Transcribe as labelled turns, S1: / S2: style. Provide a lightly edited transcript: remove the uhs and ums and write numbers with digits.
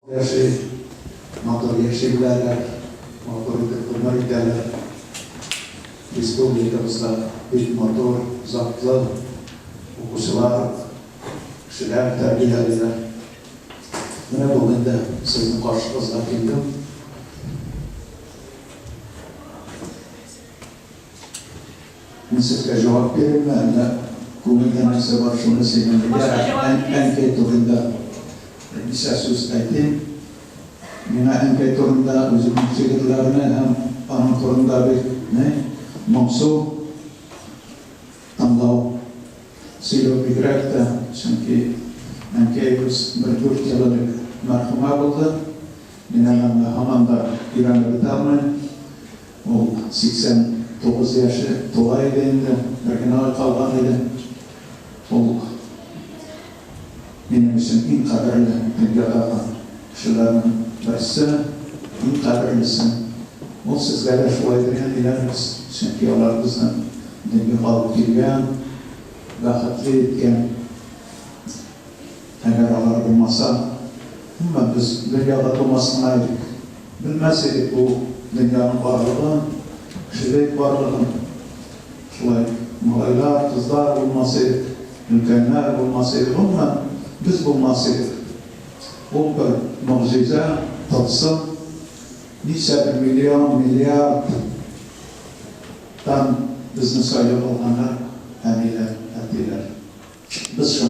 S1: Яши, матур яши беләләр, матур итеп гомер итәләр. Республикабызда бик матур, затлы укучылар, кешеләр тәрбиялиләр. Менә бүген дә сезнең каршыгызга килдем. Мин сезгә җавап биримме, әллә күңелдә нәрсә бар, шуны сөйлимме? Ярар, әнкәй турында берничә сүз әйтим. Миңа әнкәй турында үземнең шигырьләрне һәм аның турында бик ни, моңсу тыңлау, сөйләү бигрәк тә, чөнки әнкәебез бер дүрт ел элек мәрхүмә булды. Мин әле аны һаман да өйрәнеп бетә алмыйм. Ул 89 яше тула иде инде, бер генә ай калган иде. Ул минем өчен иң кадерле дөньядагы кешеләрнең берсе, иң кадерлесе. Ул сезгә дә шулайдыр, әниләребез, чөнки алар безне дөньяга алып килгән, бәхетле иткән. Әгәр алар булмаса, гомумән, без дөньяда тумас кына идек. Белмәс идек бу дөньяның барлыгын, кешелек барлыгын. Шулай малайлар, кызлар булмас идек, өлкәннәр булмас иде, гомумән, без булмас идек. Ул бер могҗиза, тылсым. Ничә бер миллион, миллиард тан безне сайлап алганнар әниләр, әтиләр. Без шуңа.